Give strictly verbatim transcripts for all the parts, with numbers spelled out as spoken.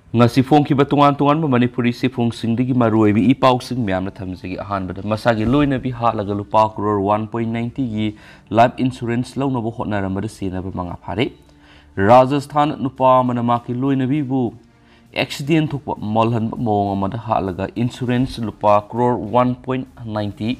ꯉꯁꯤ ꯐꯣꯡꯈꯤꯕ ꯇꯣꯉꯥꯟ ꯇꯣꯉꯥꯟꯕ ꯃꯅꯤꯄꯨꯔꯤ ꯆꯦꯐꯣꯡꯁꯤꯡꯗꯒꯤ ꯃꯔꯨꯑꯣꯏꯕ ꯏ ꯄꯥꯎꯁꯤꯡ ꯃꯌꯥꯝꯅ ꯊꯝꯖꯒꯦ꯫ ꯑꯍꯥꯟꯕꯗ, ꯃꯁꯥꯒꯤ ꯂꯣꯏꯅꯕꯤ ꯍꯥꯠꯂꯒ ꯂꯨꯄꯥ ꯀ꯭ꯔꯣꯔ ꯋꯥꯟ ꯄꯣꯏꯟ ꯅꯥꯏꯟꯇꯤꯒꯤ ꯂꯥꯏꯐ ꯏꯟꯁꯨꯔꯦꯟꯁ ꯂꯧꯅꯕ ꯍꯣꯠꯅꯔꯝꯕꯗ ꯁꯤꯅꯕ ꯃꯉꯥ ꯐꯥꯔꯦ꯫ ꯔꯥꯖꯁꯊꯥꯟ, ꯅꯨꯄꯥ ꯑꯃꯅ ꯃꯍꯥꯛꯀꯤ ꯂꯣꯏꯅꯕꯤꯕꯨ ꯑꯦꯛꯁꯤꯗꯦꯟ ꯊꯣꯛꯄ ꯃꯣꯜꯍꯟꯕ ꯃꯑꯣꯡ ꯑꯃꯗ ꯍꯥꯠꯂꯒ ꯏꯟꯁꯨꯔꯦꯟꯁ ꯂꯨꯄꯥ ꯀ꯭ꯔꯣꯔ ꯋꯥꯟ ꯄꯣꯏꯟ ꯅꯥꯏꯟꯇꯤ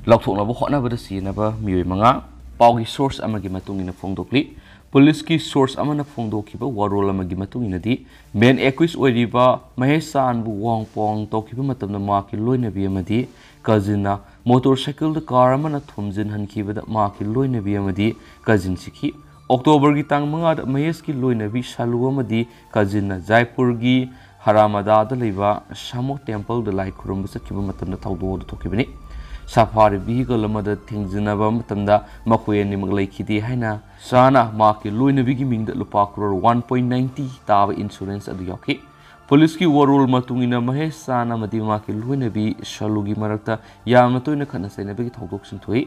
ꯂꯧꯊꯣꯛꯅꯕ ꯍꯣꯠꯅꯕꯗ ꯁꯤꯅꯕ ꯃꯤꯑꯣꯏ ꯃꯉꯥ꯫ ꯄꯥꯎꯒꯤ ꯁꯣꯔꯁ ꯑꯃꯒꯤ ꯃꯇꯨꯡ ꯏꯟꯅ ꯐꯣꯡꯗꯣꯛꯂꯤ꯫ ꯄꯨꯂꯤꯁꯀꯤ ꯁꯣꯔꯁ ꯑꯃꯅ ꯐꯣꯡꯗꯣꯛꯈꯤꯕ ꯋꯥꯔꯣꯜ ꯑꯃꯒꯤ ꯃꯇꯨꯡ ꯏꯟꯅꯗꯤ, ꯃꯦꯟ ꯑꯦꯀ꯭ꯌꯨꯁ ꯑꯣꯏꯔꯤꯕ ꯃꯍꯦꯁ ꯆꯥꯟꯕꯨ ꯋꯥꯡ ꯄꯣꯡ ꯇꯧꯈꯤꯕ ꯃꯇꯝꯗ ꯃꯍꯥꯛꯀꯤ ꯂꯣꯏꯅꯕꯤ ꯑꯃꯗꯤ ꯀꯖꯤꯟꯅ ꯃꯣꯇꯣꯔ ꯁꯥꯏꯀꯜꯗ ꯀꯥꯔ ꯑꯃꯅ ꯊꯣꯝꯖꯤꯟꯍꯟꯈꯤꯕꯗ ꯃꯍꯥꯛꯀꯤ ꯂꯣꯏꯅꯕꯤ ꯑꯃꯗꯤ ꯀꯖꯤꯟ ꯁꯤꯈꯤ꯫ ꯑꯣꯛꯇꯣꯕꯔꯒꯤ ꯇꯥꯡ ꯃꯉꯥꯗ ꯃꯍꯦꯁꯀꯤ ꯂꯣꯏꯅꯕꯤ ꯁꯥꯂꯨ ꯑꯃꯗꯤ ꯀꯖꯤꯟꯅ ꯖꯥꯏꯄꯨꯔꯒꯤ ꯍꯔꯥꯃꯗꯥꯗ ꯂꯩꯕ ꯁꯥꯃꯣ ꯇꯦꯝꯄꯜꯗ ꯂꯥꯏ ꯈꯨꯔꯨꯝꯕ ꯆꯠꯈꯤꯕ ꯃꯇꯝꯗ ꯊꯧꯗꯣꯛ ꯑꯗꯨ ꯊꯣꯛꯈꯤꯕꯅꯤ꯫ ꯁꯐꯥꯔꯤ ꯚꯤꯍꯤꯀꯜ ꯑꯃꯗ ꯊꯦꯡꯖꯤꯟꯅꯕ ꯃꯇꯝꯗ ꯃꯈꯣꯏ ꯑꯅꯤꯃꯛ ꯂꯩꯈꯤꯗꯦ ꯍꯥꯏꯅ ꯆꯥꯅ ꯃꯍꯥꯛꯀꯤ ꯂꯣꯏꯅꯕꯤꯒꯤ ꯃꯤꯡꯗ ꯂꯨꯄꯥ ꯀ꯭ꯔꯣꯔ ꯋꯥꯟ ꯄꯣꯏꯟ ꯅꯥꯏꯟꯇꯤ ꯇꯥꯕ ꯏꯟꯁꯨꯔꯦꯟꯁ ꯑꯗꯨ ꯌꯥꯎꯈꯤ꯫ ꯄꯨꯂꯤꯁꯀꯤ ꯋꯥꯔꯣꯜ ꯃꯇꯨꯡ ꯏꯟꯅ ꯃꯍꯦꯁ ꯆꯥꯟ ꯑꯃꯗꯤ ꯃꯍꯥꯛꯀꯤ ꯂꯣꯏꯅꯕꯤ ꯁꯥꯂꯨꯒꯤ ꯃꯔꯛꯇ ꯌꯥꯝꯅ ꯇꯣꯏꯅ ꯈꯠꯅ ꯆꯩꯅꯕꯒꯤ ꯊꯧꯗꯣꯛꯁꯤꯡ ꯊꯣꯛꯏ꯫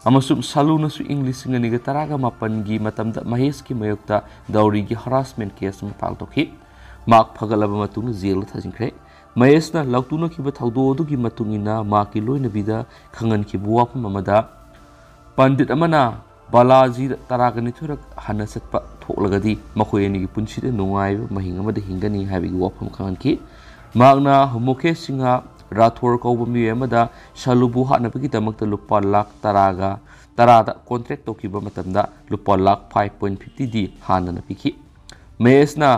ꯑꯃꯁꯨꯡ ꯁꯥꯂꯨꯅꯁꯨ ꯏꯪ ꯂꯤꯁꯤꯡ ꯑꯅꯤꯒ ꯇꯔꯥꯒ ꯃꯥꯄꯟꯒꯤ ꯃꯇꯝꯗ ꯃꯍꯦꯁꯀꯤ ꯃꯥꯌꯣꯛꯇ ꯗꯧꯔꯤꯒꯤ ꯍꯔꯥꯁꯃꯦꯟ ꯀꯦꯁ ꯑꯃ ꯐꯥꯏꯜ ꯇꯧꯈꯤ꯫ ꯃꯍꯥꯛ ꯐꯒꯠꯂꯕ ꯃꯇꯨꯡꯗ ꯖꯦꯜꯗ ꯊꯥꯖꯤꯟꯈ꯭ꯔꯦ꯫ ꯃꯍꯦꯁꯅ ꯂꯥꯎꯊꯣꯛꯅꯈꯤꯕ ꯊꯧꯗꯣꯛ ꯑꯗꯨꯒꯤ ꯃꯇꯨꯡ ꯏꯟꯅ ꯃꯍꯥꯛꯀꯤ ꯂꯣꯏꯅꯕꯤꯗ ꯈꯪꯍꯟꯈꯤꯕ ꯋꯥꯐꯝ ꯑꯃꯗ, ꯄꯟꯗꯤꯠ ꯑꯃꯅ ꯕꯥꯂꯥꯖꯤꯗ ꯇꯔꯥꯒ ꯅꯤꯊꯣꯏꯔꯛ ꯍꯟꯅ ꯆꯠꯄ ꯊꯣꯛꯂꯒꯗꯤ ꯃꯈꯣꯏ ꯑꯅꯤꯒꯤ ꯄꯨꯟꯁꯤꯗ ꯅꯨꯡꯉꯥꯏꯕ ꯃꯍꯤꯡ ꯑꯃꯗ ꯍꯤꯡꯒꯅꯤ ꯍꯥꯏꯕꯒꯤ ꯋꯥꯐꯝ ꯈꯪꯍꯟꯈꯤ꯫ ꯃꯍꯥꯛꯅ ꯃꯨꯀꯦꯁ ꯁꯤꯡꯍ ꯔꯥꯊꯣꯔ ꯀꯧꯕ ꯃꯤꯑꯣꯏ ꯑꯃꯗ ꯁꯥꯂꯨꯕꯨ ꯍꯥꯠꯅꯕꯒꯤꯗꯃꯛꯇ ꯂꯨꯄꯥ ꯂꯥꯈ ꯇꯔꯥꯒ, ꯇꯔꯥꯗ ꯀꯣꯟꯇ꯭ꯔꯦꯛ ꯇꯧꯈꯤꯕ ꯃꯇꯝꯗ ꯂꯨꯄꯥ ꯂꯥꯈ ꯐꯥꯏꯚ ꯄꯣꯏꯟ ꯐꯤꯐꯇꯤꯗꯤ ꯍꯥꯟꯅꯅ ꯄꯤꯈꯤ꯫ ꯃꯍꯦꯁꯅ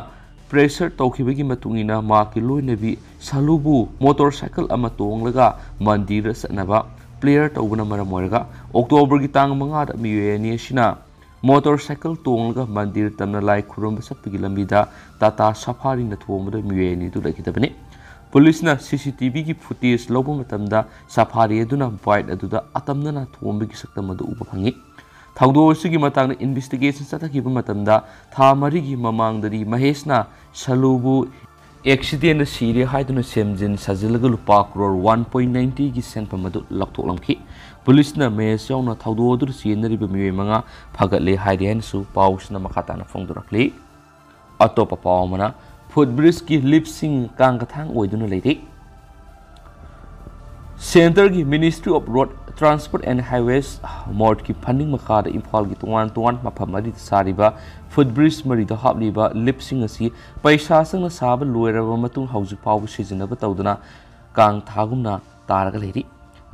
ꯄ꯭ꯔꯦꯁꯔ ꯇꯧꯈꯤꯕꯒꯤ ꯃꯇꯨꯡ ꯏꯟꯅ ꯃꯍꯥꯛꯀꯤ ꯂꯣꯏꯅꯕꯤ ꯁꯥꯂꯨꯕꯨ ꯃꯣꯇꯣꯔ ꯁꯥꯏꯀꯜ ꯑꯃ ꯇꯣꯡꯂꯒ ꯃꯟꯗꯤꯔꯗ ꯆꯠꯅꯕ ꯄ꯭ꯂꯦꯌꯔ ꯇꯧꯕꯅ ꯃꯔꯝ ꯑꯣꯏꯔꯒ ꯑꯣꯛꯇꯣꯕꯔꯒꯤ ꯇꯥꯡ ꯃꯉꯥꯗ ꯃꯤꯑꯣꯏ ꯑꯅꯤ ꯑꯁꯤꯅ ꯃꯣꯇꯣꯔ ꯁꯥꯏꯀꯜ ꯇꯣꯡꯂꯒ ꯃꯟꯗꯤꯔ ꯇꯝꯅ ꯂꯥꯏ ꯈꯨꯔꯨꯝꯕ ꯆꯠꯄꯒꯤ ꯂꯝꯕꯤꯗ ꯇꯥꯇꯥ ꯁꯐꯥꯔꯤꯅ ꯊꯣꯝꯕꯗ ꯃꯤꯑꯣꯏ ꯑꯅꯤꯗꯨ ꯂꯩꯈꯤꯗꯕꯅꯤ꯫ ꯄꯨꯂꯤꯁꯅ ꯁꯤ ꯁꯤ ꯇꯤ ꯚꯤꯒꯤ ꯐꯨꯇꯦꯖ ꯂꯧꯕ ꯃꯇꯝꯗ ꯁꯐꯥꯔꯤ ꯑꯗꯨꯅ ꯕꯥꯏꯛ ꯑꯗꯨꯗ ꯑꯇꯝꯅꯅ ꯊꯣꯝꯕꯒꯤ ꯁꯛꯇꯝ ꯑꯗꯨ ꯎꯕ ꯐꯪꯉꯤ꯫ ꯊꯧꯗꯣꯛ ꯑꯁꯤꯒꯤ ꯃꯇꯥꯡꯗ ꯏꯟꯚꯦꯁꯇꯤꯒꯦꯁꯟ ꯆꯠꯊꯈꯤꯕ ꯃꯇꯝꯗ ꯊꯥ ꯃꯔꯤꯒꯤ ꯃꯃꯥꯡꯗꯗꯤ ꯃꯍꯦꯁꯅ ꯁꯥꯂꯨꯕꯨ ꯑꯦꯛꯁꯤꯗꯦꯟꯗ ꯁꯤꯔꯦ ꯍꯥꯏꯗꯨꯅ ꯁꯦꯝꯖꯤꯟ ꯁꯥꯖꯤꯜꯂꯒ ꯂꯨꯄꯥ ꯀ꯭ꯔꯣꯔ ꯋꯥꯟ ꯄꯣꯏꯟ ꯅꯥꯏꯟꯇꯤꯒꯤ ꯁꯦꯟꯐꯝ ꯑꯗꯨ ꯂꯧꯊꯣꯛꯂꯝꯈꯤ꯫ ꯄꯨꯂꯤꯁꯅ ꯃꯍꯦꯁ ꯌꯥꯎꯅ ꯊꯧꯗꯣꯛ ꯑꯗꯨꯗ ꯆꯦꯟꯅꯔꯤꯕ ꯃꯤꯑꯣꯏ ꯃꯉꯥ ꯐꯒꯠꯂꯦ ꯍꯥꯏꯔꯤ ꯍꯥꯏꯅꯁꯨ ꯄꯥꯎꯁꯤꯅ ꯃꯈꯥ ꯇꯥꯅ ꯐꯣꯡꯗꯣꯔꯛꯂꯤ꯫ ꯑꯇꯣꯞꯄ ꯄꯥꯎ ꯑꯃꯅ, ꯐꯨꯠ ꯕ꯭ꯔꯤꯖꯀꯤ ꯂꯤꯞꯁꯤꯡ ꯀꯥꯡ ꯀꯊꯥꯡ ꯑꯣꯏꯗꯨꯅ ꯂꯩꯔꯤ꯫ ꯁꯦꯟꯇꯔꯒꯤ Ministry of Road Transport and Highways, ꯃꯣꯔꯠꯀꯤ ꯐꯟꯗꯤꯡ ꯃꯈꯥꯗ ꯏꯝꯐꯥꯜꯒꯤ ꯇꯣꯉꯥꯟ ꯇꯣꯉꯥꯟ ꯃꯐꯝ ꯃꯔꯤꯗ ꯁꯥꯔꯤꯕ ꯐꯨꯠ ꯕ꯭ꯔꯤꯖ ꯃꯔꯤꯗ ꯍꯥꯞꯂꯤꯕ ꯂꯤꯞꯁꯤꯡ ꯑꯁꯤ ꯄꯩꯁꯥ ꯆꯪꯅ ꯁꯥꯕ ꯂꯣꯏꯔꯕ ꯃꯇꯨꯡ ꯍꯧꯖꯤꯛ ꯐꯥꯎꯕ ꯁꯤꯖꯤꯟꯅꯕ ꯇꯧꯗꯅ ꯀꯥꯡ ꯊꯥꯒꯨꯝꯅ ꯇꯥꯔꯒ ꯂꯩꯔꯤ꯫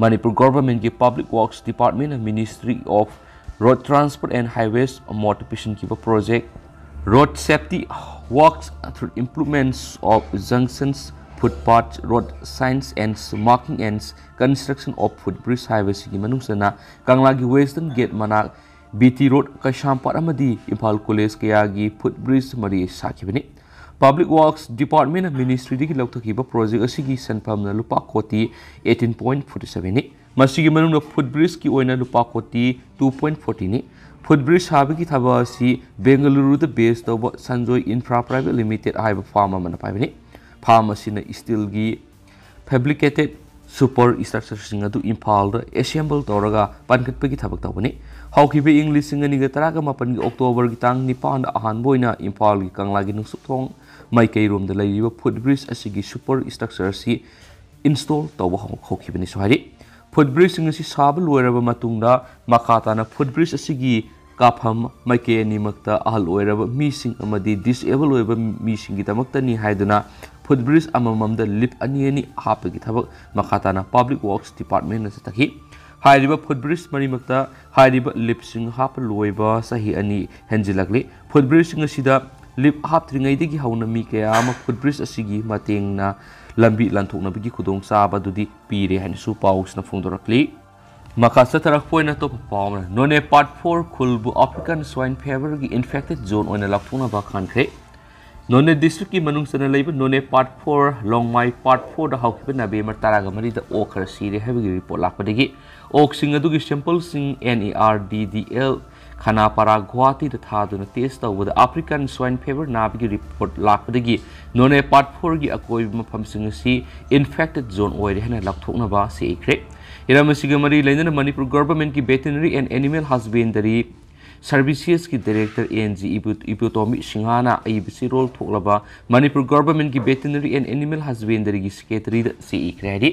Manipur ꯒꯣꯚꯔꯟꯃꯦꯟꯠꯀꯤ Public Works Department, Ministry of Road Transport and Highways ꯃꯣꯠꯇ ꯄꯤꯁꯤꯟꯈꯤꯕ project Road Safety Works through Improvements of Junctions, Footpaths, Road Signs and Marking and Construction of Footbridge ꯍꯥꯏꯕꯁꯤꯒꯤ ꯃꯅꯨꯡ ꯆꯟꯅ ꯀꯪꯂꯥꯒꯤ Western Gate ꯃꯅꯥꯛ ꯕꯤ ꯇꯤ ꯔꯣꯗ, ꯀꯩꯁꯥꯝꯄꯥꯠ ꯑꯃꯗꯤ Imphal college ꯀꯌꯥꯒꯤ food bridge ꯃꯔꯤ ꯁꯥꯈꯤꯕꯅꯤ꯫ Public Works Department ꯃꯤꯅꯤꯁꯇ꯭ꯔꯤꯗꯒꯤ ꯂꯧꯊꯈꯤꯕ project ꯑꯁꯤꯒꯤ ꯁꯦꯟꯐꯝꯅ ꯂꯨꯄꯥ ꯀꯣꯇꯤ eighteen point forty seven ꯅꯤ꯫ ꯃꯁꯤꯒꯤ ꯃꯅꯨꯡꯗ ꯐꯨꯠ ꯕ꯭ꯔꯤꯖꯀꯤ ꯑꯣꯏꯅ ꯂꯨꯄꯥ ꯀꯣꯇꯤ two point forty ꯅꯤ꯫ ꯐꯨꯠ ꯕ꯭ꯔꯤꯖ ꯁꯥꯕꯒꯤ ꯊꯕꯛ ꯑꯁꯤ ꯕꯦꯡꯒꯂꯨꯔꯨꯗ ꯕꯦꯖ ꯇꯧꯕ ꯁꯟꯖꯣꯏ ꯏꯟꯐ꯭ꯔꯥ ꯄ꯭ꯔꯥꯏꯚꯦꯠ ꯂꯤꯃꯤꯇꯦꯗ ꯍꯥꯏꯕ ꯐꯥꯔꯝ ꯑꯃꯅ ꯄꯥꯏꯕꯅꯤ꯫ ꯐꯥꯔꯝ ꯑꯁꯤꯅ ꯁ꯭ꯇꯤꯜꯒꯤ ꯐꯦꯕ꯭ꯔꯤꯀꯦꯇꯦꯗ ꯁꯨꯄꯔ ꯁ꯭ꯇ꯭ꯔꯛꯆꯔꯁꯤꯡ ꯑꯗꯨ ꯏꯝꯐꯥꯜꯗ ꯑꯦꯁꯦꯝꯕꯜ ꯇꯧꯔꯒ ꯄꯥꯟꯈꯠꯄꯒꯤ ꯊꯕꯛ ꯇꯧꯕꯅꯤ꯫ ꯍꯧꯈꯤꯕ ꯏꯪ ꯂꯤꯁꯤꯡ ꯑꯅꯤꯒ ꯇꯔꯥꯒ ꯃꯥꯄꯟꯒꯤ ꯑꯣꯛꯇꯣꯕꯔꯒꯤ ꯇꯥꯡ ꯅꯤꯄꯥꯟꯗ ꯑꯍꯥꯟꯕ ꯑꯣꯏꯅ ꯏꯝꯐꯥꯜꯒꯤ ꯀꯪꯂꯥꯒꯤ ꯅꯨꯡꯁꯤꯠꯊꯣꯡ ꯃꯥꯏꯀꯩꯔꯣꯝꯗ ꯂꯩꯔꯤꯕ ꯐꯨꯠ ꯕ꯭ꯔꯤꯖ ꯑꯁꯤꯒꯤ ꯁꯨꯄꯔ ꯁ꯭ꯇ꯭ꯔꯛꯆꯔ ꯑꯁꯤ ꯏꯟꯁꯇꯣꯜ ꯇꯧꯕ ꯍꯧ-, ꯍꯧꯈꯤꯕꯅꯤꯁꯨ ꯍꯥꯏꯔꯤ꯫ ꯐꯨꯠ ꯕ꯭ꯔꯤꯖꯁꯤꯡ ꯑꯁꯤ ꯁꯥꯕ ꯂꯣꯏꯔꯕ ꯃꯇꯨꯡꯗ ꯃꯈꯥ ꯇꯥꯅ ꯐꯨꯠ ꯕ꯭ꯔꯤꯖ ꯑꯁꯤꯒꯤ ꯀꯥꯐꯝ ꯃꯥꯏꯀꯩ ꯑꯅꯤꯃꯛꯇ ꯑꯍꯜ ꯑꯣꯏꯔꯕ ꯃꯤꯁꯤꯡ ꯑꯃꯗꯤ ꯗꯤꯁꯑꯦꯕꯜ ꯑꯣꯏꯕ ꯃꯤꯁꯤꯡꯒꯤꯗꯃꯛꯇꯅꯤ ꯍꯥꯏꯗꯨꯅ ꯐꯨꯠ ꯕ꯭ꯔꯤꯖ ꯑꯃꯃꯝꯗ ꯂꯤꯞ ꯑꯅꯤ ꯑꯅꯤ ꯍꯥꯞꯄꯒꯤ ꯊꯕꯛ ꯃꯈꯥ ꯇꯥꯅ ꯄꯕ꯭ꯂꯤꯛ ꯋꯥꯔꯛꯁ ꯗꯤꯄꯥꯔꯠꯃꯦꯟꯅ ꯆꯠꯊꯈꯤ꯫ ꯍꯥꯏꯔꯤꯕ ꯐꯨꯠ ꯕ꯭ꯔꯤꯖ ꯃꯔꯤꯃꯛꯇ ꯍꯥꯏꯔꯤꯕ ꯂꯤꯞꯁꯤꯡ ꯍꯥꯞꯄ ꯂꯣꯏꯕ ꯆꯍꯤ ꯑꯅꯤ ꯍꯦꯟꯖꯤꯜꯂꯛꯂꯤ꯫ ꯐꯨꯠ ꯕ꯭ꯔꯤꯖꯁꯤꯡ ꯑꯁꯤꯗ ꯂꯤꯞ ꯍꯥꯞꯇ꯭ꯔꯤꯉꯩꯗꯒꯤ ꯍꯧꯅ ꯃꯤ ꯀꯌꯥ ꯑꯃ ꯐꯨꯠ ꯕ꯭ꯔꯤꯖ ꯑꯁꯤꯒꯤ ꯃꯇꯦꯡꯅ ꯂꯝꯕꯤ ꯂꯥꯟꯊꯣꯛꯅꯕꯒꯤ ꯈꯨꯗꯣꯡꯆꯥꯕ ꯑꯗꯨꯗꯤ ꯄꯤꯔꯦ ꯍꯥꯏꯅꯁꯨ ꯄꯥꯎꯁꯤꯅ ꯐꯣꯡꯗꯣꯔꯛꯂꯤ꯫ ꯃꯈꯥ ꯆꯠꯊꯔꯛꯄ ꯑꯣꯏꯅ ꯑꯇꯣꯞꯄ ꯄꯥꯎ ꯑꯃꯅ, ꯅꯣꯅꯦ ꯄꯥꯔꯠ ꯐꯣꯔ ꯈꯨꯜꯕꯨ ꯑꯐ꯭ꯔꯤꯀꯥꯟ ꯁ꯭ꯋꯥꯏꯟ ꯐꯦꯚꯔꯒꯤ ꯏꯟꯐꯦꯛꯇꯦꯗ ꯖꯣꯟ ꯑꯣꯏꯅ ꯂꯥꯎꯊꯣꯛꯅꯕ ꯈꯟꯈ꯭ꯔꯦ꯫ ꯅꯣꯅꯦ ꯗꯤꯁꯇ꯭ꯔꯤꯛꯀꯤ ꯃꯅꯨꯡ ꯆꯟꯅ ꯂꯩꯕ ꯅꯣꯅꯦ ꯄꯥꯔꯠ ꯐꯣꯔ, ꯂꯣꯡꯃꯥꯏ ꯄꯥꯔꯠ ꯐꯣꯔꯗ ꯍꯧꯈꯤꯕ ꯅꯕꯦꯝꯕꯔ ꯇꯔꯥꯒ ꯃꯔꯤꯗ ꯑꯣꯛ ꯈꯔ ꯁꯤꯔꯦ ꯍꯥꯏꯕꯒꯤ ꯔꯤꯄꯣꯔꯠ ꯂꯥꯛꯄꯗꯒꯤ ꯑꯣꯛꯁꯤꯡ ꯑꯗꯨꯒꯤ ꯁꯦꯝꯄꯜꯁꯤꯡ N E R D D L ꯈꯅꯥꯄꯥꯔꯥ ꯒꯨꯋꯥꯍꯥꯇꯤꯗ ꯊꯥꯗꯨꯅ ꯇꯦꯁ ꯇꯧꯕꯗ ꯑꯐ꯭ꯔꯤꯀꯥꯟ ꯁ꯭ꯋꯥꯏꯟ ꯐꯦꯚꯔ ꯅꯥꯕꯒꯤ ꯔꯤꯄꯣꯔꯠ ꯂꯥꯛꯄꯗꯒꯤ ꯅꯣꯅꯦ ꯄꯥꯔꯠ ꯐꯣꯔꯒꯤ ꯑꯀꯣꯏꯕ ꯃꯐꯝꯁꯤꯡ ꯑꯁꯤ ꯏꯟꯐꯦꯛꯇꯦꯗ ꯖꯣꯟ ꯑꯣꯏꯔꯦ ꯍꯥꯏꯅ ꯂꯥꯎꯊꯣꯛꯅꯕ ꯁꯦꯏꯈ꯭ꯔꯦ꯫ ꯍꯤꯔꯝ ꯑꯁꯤꯒ ꯃꯔꯤ ꯂꯩꯅꯅ ꯃꯅꯤꯄꯨꯔ ꯒꯣꯚꯔꯟꯃꯦꯟꯠꯀꯤ Veterinary and Animal Husbandry ꯁꯔꯚꯤꯁꯦꯁꯀꯤ ꯗꯥꯏꯔꯦꯛꯇꯔ ꯑꯦꯟ ꯖꯤ ꯏꯕꯣꯇꯣꯝꯕꯤ ꯁꯤꯡꯍꯥꯅ ꯑꯏꯕ ꯆꯦꯔꯣꯜ ꯊꯣꯛꯂꯕ ꯃꯅꯤꯄꯨꯔ ꯒꯚꯔꯟꯃꯦꯟꯠꯀꯤ ꯚꯦꯇꯤꯅꯔꯤ ꯑꯦꯟ ꯑꯦꯅꯤꯃꯦꯜ ꯍꯁꯕꯦꯟꯗꯔꯤꯒꯤ ꯁꯦꯀ꯭ꯔꯦꯇꯔꯤꯗ ꯆꯦ ꯏꯈ꯭ꯔꯦ ꯍꯥꯏꯔꯤ꯫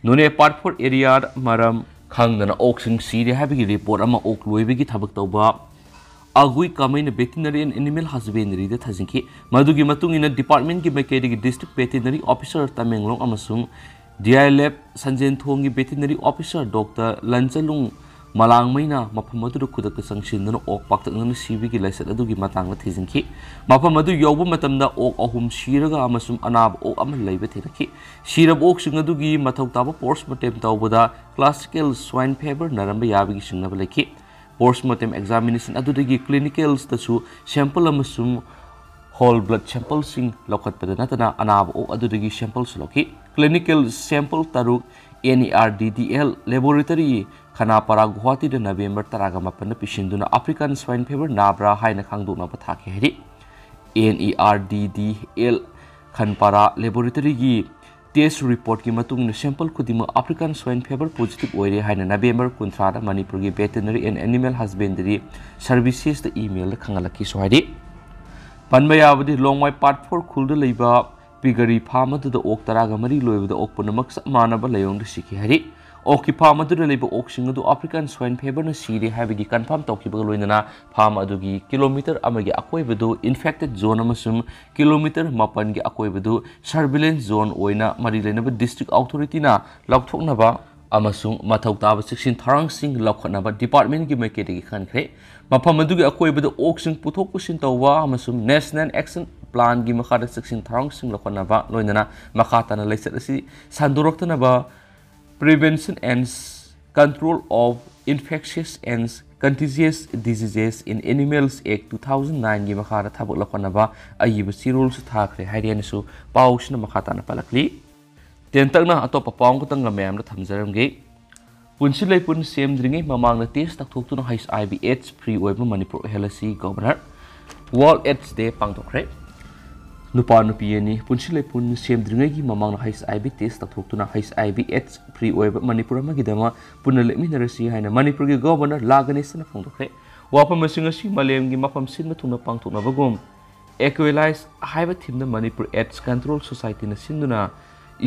ꯅꯣꯅꯦ ꯄꯥꯔꯠ ꯐꯣꯔ ꯑꯦꯔꯤꯌꯥꯗ ꯃꯔꯝ ꯈꯪꯗꯅ ꯑꯣꯛꯁꯤꯡ ꯁꯤꯔꯦ ꯍꯥꯏꯕꯒꯤ ꯔꯤꯄꯣꯔꯠ ꯑꯃ ꯑꯣꯛ ꯂꯣꯏꯕꯒꯤ ꯊꯕꯛ ꯇꯧꯕ ꯑꯒꯨꯏ ꯀꯥꯃꯩꯅ ꯚꯦꯇꯤꯅꯔꯤ ꯑꯦꯟ ꯑꯦꯅꯤꯃꯦꯜ ꯍꯁꯕꯦꯟꯗꯔꯤꯗ ꯊꯥꯖꯤꯟꯈꯤ꯫ ꯃꯗꯨꯒꯤ ꯃꯇꯨꯡ ꯏꯟꯅ ꯗꯤꯄꯥꯔꯠꯃꯦꯟꯠꯀꯤ ꯃꯥꯏꯀꯩꯗꯒꯤ ꯗꯤꯁꯇ꯭ꯔꯤꯛ ꯚꯦꯇꯤꯅꯔꯤ ꯑꯣꯐꯤꯁꯔ ꯇꯃꯦꯡꯂꯣꯡ ꯑꯃꯁꯨꯡ ꯗꯤ ꯑꯥꯏ ꯑꯦꯜ ꯑꯦꯐ ꯁꯟꯖꯦꯟꯊꯣꯡꯒꯤ ꯚꯦꯇꯤꯅꯔꯤ ꯑꯣꯐꯤꯁꯔ ꯗꯣꯛꯇꯔ ꯂꯟꯆꯂꯨꯡ ꯃꯂꯥꯡꯃꯩꯅ ꯃꯐꯝ ꯑꯗꯨꯗ ꯈꯨꯗꯛꯇ ꯆꯪꯁꯤꯟꯗꯨꯅ ꯑꯣꯛ ꯄꯥꯛꯇꯛꯅꯅ ꯁꯤꯕꯒꯤ ꯂꯥꯏꯆꯠ ꯑꯗꯨꯒꯤ ꯃꯇꯥꯡꯗ ꯊꯤꯖꯤꯟꯈꯤ꯫ ꯃꯐꯝ ꯑꯗꯨ ꯌꯧꯕ ꯃꯇꯝꯗ ꯑꯣꯛ ꯑꯍꯨꯝ ꯁꯤꯔꯒ ꯑꯃꯁꯨꯡ ꯑꯅꯥꯕ ꯑꯣꯛ ꯑꯃ ꯂꯩꯕ ꯊꯦꯡꯅꯈꯤ꯫ ꯁꯤꯔꯕ ꯑꯣꯛꯁꯤꯡ ꯑꯗꯨꯒꯤ ꯃꯊꯧ ꯇꯥꯕ ꯄꯣꯁꯃꯣꯔꯇꯦꯝ ꯇꯧꯕꯗ ꯀ꯭ꯂꯥꯁꯤꯀꯦꯜ ꯁ꯭ꯋꯥꯏꯟ ꯐꯦꯕꯔ ꯅꯥꯔꯝꯕ ꯌꯥꯕꯒꯤ ꯆꯤꯡꯅꯕ ꯂꯩꯈꯤ꯫ ꯄꯣꯁꯃꯣꯔꯇꯦꯝ ꯑꯦꯛꯖꯥꯃꯤꯅꯦꯁꯟ ꯑꯗꯨꯗꯒꯤ ꯀ꯭ꯂꯤꯅꯤꯀꯦꯜꯁꯇꯁꯨ ꯁꯦꯝꯄꯜ ꯑꯃꯁꯨꯡ ꯍꯣꯜ ꯕ꯭ꯂꯗ ꯁꯦꯝꯄꯜꯁꯤꯡ ꯂꯧꯈꯠꯄꯗ ꯅꯠꯇꯅ ꯑꯅꯥꯕ ꯑꯣꯛ ꯑꯗꯨꯗꯒꯤ ꯁꯦꯝꯄꯜꯁꯨ ꯂꯧꯈꯤ꯫ ꯀ꯭ꯂꯤꯅꯤꯀꯦꯜ ꯁꯦꯝꯄꯜ ꯇꯔꯨꯛ N E R D D L laboratory ꯈꯅꯥꯄꯥꯔꯥ ꯒꯨꯋꯥꯍꯥꯇꯤꯗ November ꯇꯔꯥꯒ ꯃꯥꯄꯟꯗ ꯄꯤꯁꯤꯟꯗꯨꯅ ꯑꯐ꯭ꯔꯤꯀꯥꯟ ꯁ꯭ꯋꯥꯏꯟ ꯐꯦꯕꯔ ꯅꯥꯕ꯭ꯔꯥ ꯍꯥꯏꯅ ꯈꯪꯗꯣꯛꯅꯕ ꯊꯥꯈꯤ ꯍꯥꯏꯔꯤ꯫ N E R D D L ꯈꯟꯄꯥꯔꯥ ꯂꯦꯕꯣꯔꯦꯇꯔꯤꯒꯤ test ꯔꯤꯄꯣꯔꯠꯀꯤ ꯃꯇꯨꯡ ꯏꯟꯅ ꯁꯦꯝꯄꯜ ꯈꯨꯗꯤꯡꯃꯛ ꯑꯐ꯭ꯔꯤꯀꯥꯟ ꯁ꯭ꯋꯥꯏꯟ ꯐꯦꯕꯔ ꯄꯣꯖꯤꯇꯤꯚ ꯑꯣꯏꯔꯦ ꯍꯥꯏꯅ ꯅꯕꯦꯝꯕꯔ ꯀꯨꯟꯊ꯭ꯔꯥꯗ ꯃꯅꯤꯄꯨꯔꯒꯤ ꯚꯦꯇꯤꯅꯔꯤ ꯑꯦꯟ ꯑꯦꯅꯤꯃꯦꯜ ꯍꯁꯕꯦꯟꯗꯔꯤ ꯁꯔꯚꯤꯁꯦꯁꯇ ꯏꯃꯦꯜꯗ ꯈꯪꯍꯜꯂꯛꯈꯤꯁꯨ ꯍꯥꯏꯔꯤ꯫ ꯄꯟꯕ ꯌꯥꯕꯗꯤ ꯂꯣꯡꯃꯥꯏ ꯄꯥꯔꯠ ꯐꯣꯔ ꯈꯨꯜꯗ ꯂꯩꯕ ꯄꯤꯒꯔꯤ ꯐꯥꯔꯝ ꯑꯗꯨꯗ ꯑꯣꯛ ꯇꯔꯥꯒ ꯃꯔꯤ ꯂꯣꯏꯕꯗ ꯑꯣꯛ ꯄꯨꯝꯅꯃꯛ ꯆꯞ ꯃꯥꯟꯅꯕ ꯂꯥꯏꯑꯣꯡꯗ ꯁꯤꯈꯤ ꯍꯥꯏꯔꯤ꯫ ꯑꯣꯛꯀꯤ ꯐꯥꯔꯝ ꯑꯗꯨꯗ ꯂꯩꯕ ꯑꯣꯛꯁꯤꯡ ꯑꯗꯨ ꯑꯐ꯭ꯔꯤꯀꯥꯟ ꯁ꯭ꯋꯥꯏꯟ ꯐꯦꯕꯔꯅ ꯁꯤꯔꯦ ꯍꯥꯏꯕꯒꯤ ꯀꯟꯐꯥꯔꯝ ꯇꯧꯈꯤꯕꯒ ꯂꯣꯏꯅꯅ ꯐꯥꯔꯝ ꯑꯗꯨꯒꯤ ꯀꯤꯂꯣꯃꯤꯇꯔ ꯑꯃꯒꯤ ꯑꯀꯣꯏꯕꯗꯨ ꯏꯟꯐꯦꯛꯇꯦꯗ ꯖꯣꯟ ꯑꯃꯁꯨꯡ ꯀꯤꯂꯣꯃꯤꯇꯔ ꯃꯥꯄꯟꯒꯤ ꯑꯀꯣꯏꯕꯗꯨ ꯁꯔꯚꯤꯂꯦꯟꯁ ꯖꯣꯟ ꯑꯣꯏꯅ ꯃꯔꯤ ꯂꯩꯅꯕ ꯗꯤꯁꯇ꯭ꯔꯤꯛ ꯑꯣꯊꯣꯔꯤꯇꯤꯅ ꯂꯥꯎꯊꯣꯛꯅꯕ ꯑꯃꯁꯨꯡ ꯃꯊꯧ ꯇꯥꯕ ꯆꯦꯛꯁꯤꯟ ꯊꯧꯔꯥꯡꯁꯤꯡ ꯂꯧꯈꯠꯅꯕ ꯗꯤꯄꯥꯔꯠꯃꯦꯟꯠꯀꯤ ꯃꯥꯏꯀꯩꯗꯒꯤ ꯈꯟꯈ꯭ꯔꯦ꯫ ꯃꯐꯝ ꯑꯗꯨꯒꯤ ꯑꯀꯣꯏꯕꯗ ꯑꯣꯛꯁꯤꯡ ꯄꯨꯊꯣꯛ ꯄꯨꯁꯤꯟ ꯇꯧꯕ ꯑꯃꯁꯨꯡ ꯅꯦꯁꯅꯦꯜ ꯑꯦꯛꯁꯟ ꯄ꯭ꯂꯥꯟꯒꯤ ꯃꯈꯥꯗ ꯆꯦꯛꯁꯤꯟ ꯊꯧꯔꯥꯡꯁꯤꯡ ꯂꯧꯈꯠꯅꯕ ꯂꯣꯏꯅꯅ ꯃꯈꯥ ꯇꯥꯅ ꯂꯥꯏꯆꯠ ꯑꯁꯤ ꯁꯟꯗꯣꯔꯛꯇꯅꯕ Prevention and Control of Infectious and Contagious Diseases in Animals Act two thousand nineꯒꯤ ꯃꯈꯥꯗ ꯊꯕꯛ ꯂꯧꯈꯠꯅꯕ ꯑꯏꯕ ꯆꯦꯔꯣꯜꯁꯨ ꯊꯥꯈ꯭ꯔꯦ ꯍꯥꯏꯔꯤ ꯍꯥꯏꯅꯁꯨ ꯄꯥꯎꯁꯤꯅ ꯃꯈꯥ ꯇꯥꯅ ꯄꯜꯂꯛꯂꯤ꯫ ꯇꯦꯟꯇꯛꯅ ꯑꯇꯣꯞꯄ ꯄꯥꯎ ꯑꯃꯈꯛꯇꯪꯒ ꯃꯌꯥꯝꯗ ꯊꯝꯖꯔꯝꯒꯦ꯫ ꯄꯨꯟꯁꯤ ꯂꯩꯄꯨꯟ ꯁꯦꯝꯗ꯭ꯔꯤꯉꯩ ꯃꯃꯥꯡꯗ ꯇꯦꯁ ꯇꯧꯊꯣꯛꯇꯨꯅ ꯍꯩꯆ ꯑꯥꯏ ꯚꯤ ꯑꯦꯗꯁ ꯐ꯭ꯔꯤ ꯑꯣꯏꯕ ꯃꯅꯤꯄꯨꯔ ꯑꯣꯏꯍꯜꯂꯁꯤ꯫ ꯒꯣꯚꯔꯅꯔ꯫ ꯋꯥꯔꯜꯗ ꯑꯦꯗꯁ ꯗꯦ ꯄꯥꯡꯊꯣꯛꯈ꯭ꯔꯦ꯫ ꯅꯨꯄꯥ ꯅꯨꯄꯤ ꯑꯅꯤ ꯄꯨꯟꯁꯤ ꯂꯩꯄꯨꯟ ꯁꯦꯝꯗ꯭ꯔꯤꯉꯩꯒꯤ ꯃꯃꯥꯡꯗ ꯍꯩꯆ ꯑꯥꯏ ꯚꯤ ꯇꯦꯁ ꯇꯧꯊꯣꯛꯇꯨꯅ ꯍꯩꯆ ꯑꯥꯏ ꯚꯤ ꯑꯦꯗꯁ ꯐ꯭ꯔꯤ ꯑꯣꯏꯕ ꯃꯅꯤꯄꯨꯔ ꯑꯃꯒꯤꯗꯃꯛ ꯄꯨꯟꯅ ꯂꯦꯞꯃꯤꯟꯅꯔꯁꯤ ꯍꯥꯏꯅ ꯃꯅꯤꯄꯨꯔꯒꯤ ꯒꯣꯚꯔꯅꯔ ꯂꯥ ꯒꯅꯦꯁꯟꯅ ꯐꯣꯡꯗꯣꯛꯈ꯭ꯔꯦ꯫ ꯋꯥꯐꯝ ꯑꯁꯤꯡ ꯑꯁꯤ ꯃꯥꯂꯦꯝꯒꯤ ꯃꯐꯝ ꯁꯤꯟꯕ ꯊꯨꯡꯅ ꯄꯥꯡꯊꯣꯛꯅꯕꯒꯨꯝ, ꯑꯦꯀ꯭ꯋꯦꯂꯥꯏꯁ ꯍꯥꯏꯕ ꯊꯤꯝꯗ ꯃꯅꯤꯄꯨꯔ ꯑꯦꯗꯁ ꯀꯟꯇ꯭ꯔꯣꯜ ꯁꯣꯁꯥꯏꯇꯤꯅ ꯁꯤꯟꯗꯨꯅ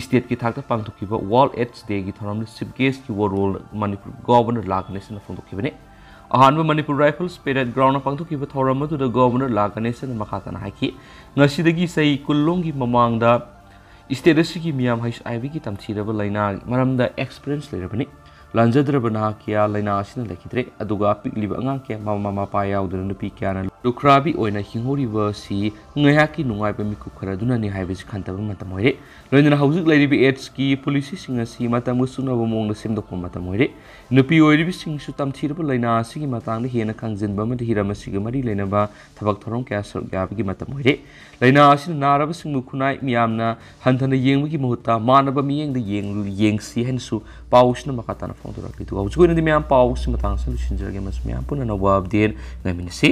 ꯏꯁꯇꯦꯠꯀꯤ ꯊꯥꯛꯇ ꯄꯥꯡꯊꯣꯛꯈꯤꯕ ꯋꯥꯔꯜ ꯑꯦꯗꯁ ꯗꯦꯒꯤ ꯊꯧꯔꯝꯗ ꯆꯤꯐ ꯒꯦꯁꯀꯤ ꯋꯥꯔꯣꯜ ꯃꯅꯤꯄꯨꯔ ꯒꯣꯚꯔꯅꯔ ꯂꯥ ꯒꯅꯦꯁꯟꯅ ꯐꯣꯡꯗꯣꯛꯈꯤꯕꯅꯤ꯫ ꯑꯍꯥꯟꯕ ꯃꯅꯤꯄꯨꯔ ꯔꯥꯏꯐꯜꯁ ꯄꯦꯔꯦꯗ ꯒ꯭ꯔꯥꯎꯟꯗ ꯄꯥꯡꯊꯣꯛꯈꯤꯕ ꯊꯧꯔꯝ ꯑꯗꯨꯗ ꯒꯣꯚꯔꯅꯔ ꯂꯥ ꯒꯅꯦꯁꯟꯅ ꯃꯈꯥ ꯇꯥꯅ ꯍꯥꯏꯈꯤ, ꯉꯁꯤꯗꯒꯤ ꯆꯍꯤ ꯀꯨꯟꯂꯣꯝꯒꯤ ꯃꯃꯥꯡꯗ ꯏꯁꯇꯦꯠ ꯑꯁꯤꯒꯤ ꯃꯤꯌꯥꯝ ꯍꯩꯆ ꯑꯥꯏ ꯚꯤꯒꯤ ꯇꯝꯊꯤꯔꯕ ꯂꯥꯏꯅꯥ ꯃꯔꯝꯗ ꯑꯦꯛꯁꯄꯤꯔꯤꯌꯦꯟꯁ ꯂꯩꯔꯕꯅꯤ꯫ ꯂꯥꯟꯖꯗ꯭ꯔꯕ ꯅꯍꯥ ꯀꯌꯥ ꯂꯥꯏꯅꯥ ꯑꯁꯤꯅ ꯂꯩꯈꯤꯗ꯭ꯔꯦ, ꯑꯗꯨꯒ ꯄꯤꯛꯂꯤꯕ ꯑꯉꯥꯡ ꯀꯌꯥ ꯃꯃꯥ ꯃꯄꯥ ꯌꯥꯎꯗꯅ ꯅꯨꯄꯤ ꯀꯌꯥꯅ ꯂꯨꯈ꯭ꯔꯥꯕꯤ ꯑꯣꯏꯅ ꯍꯤꯡꯍꯧꯔꯤꯕ ꯑꯁꯤ ꯉꯥꯏꯍꯥꯛꯀꯤ ꯅꯨꯡꯉꯥꯏꯕ ꯃꯤꯀꯨꯞ ꯈꯔ ꯑꯗꯨꯅꯅꯤ ꯍꯥꯏꯕꯁꯤ ꯈꯟꯊꯕ ꯃꯇꯝ ꯑꯣꯏꯔꯦ꯫ ꯂꯣꯏꯅꯅ ꯍꯧꯖꯤꯛ ꯂꯩꯔꯤꯕ ꯑꯦꯗꯁꯀꯤ ꯄꯣꯂꯤꯁꯤꯁꯤꯡ ꯑꯁꯤ ꯃꯇꯝꯒ ꯆꯨꯅꯕ ꯃꯑꯣꯡꯗ ꯁꯦꯝꯗꯣꯛꯄ ꯃꯇꯝ ꯑꯣꯏꯔꯦ꯫ ꯅꯨꯄꯤ ꯑꯣꯏꯔꯤꯕꯁꯤꯡꯁꯨ ꯇꯝꯊꯤꯔꯕ ꯂꯥꯏꯅꯥ ꯑꯁꯤꯒꯤ ꯃꯇꯥꯡꯗ ꯍꯦꯟꯅ ꯈꯪꯖꯤꯟꯕ ꯑꯃꯗꯤ ꯍꯤꯔꯝ ꯑꯁꯤꯒ ꯃꯔꯤ ꯂꯩꯅꯕ ꯊꯕꯛ ꯊꯧꯔꯝ ꯀꯌꯥ ꯁꯔꯨꯛ ꯌꯥꯕꯒꯤ ꯃꯇꯝ ꯑꯣꯏꯔꯦ꯫ ꯂꯥꯏꯅꯥ ꯑꯁꯤꯅ ꯅꯥꯔꯕꯁꯤꯡꯕꯨ ꯈꯨꯟꯅꯥꯏ ꯃꯤꯌꯥꯝꯅ ꯍꯟꯊꯅ ꯌꯦꯡꯕꯒꯤ ꯃꯍꯨꯠꯇ ꯃꯥꯟꯅꯕ ꯃꯤꯠꯌꯦꯡꯗ ꯌꯦꯡ-, ꯌꯦꯡꯁꯤ ꯍꯥꯏꯅꯁꯨ ꯄꯥꯎꯁꯤꯅ ꯃꯈꯥ ꯇꯥꯅ ꯐꯣꯡꯗꯣꯔꯛꯂꯤ꯫ ꯑꯗꯨꯒ ꯍꯧꯖꯤꯛ ꯑꯣꯏꯅꯗꯤ ꯃꯌꯥꯝ ꯄꯥꯎꯁꯤ ꯃꯇꯥꯡ ꯑꯁꯤꯗ ꯂꯣꯏꯁꯤꯟꯖꯔꯒꯦ ꯑꯃꯁꯨꯡ ꯃꯌꯥꯝ ꯄꯨꯟꯅ ꯑꯅꯧꯕ ꯑꯞꯗꯦꯠ ꯉꯥꯏꯃꯤꯟꯅꯁꯤ꯫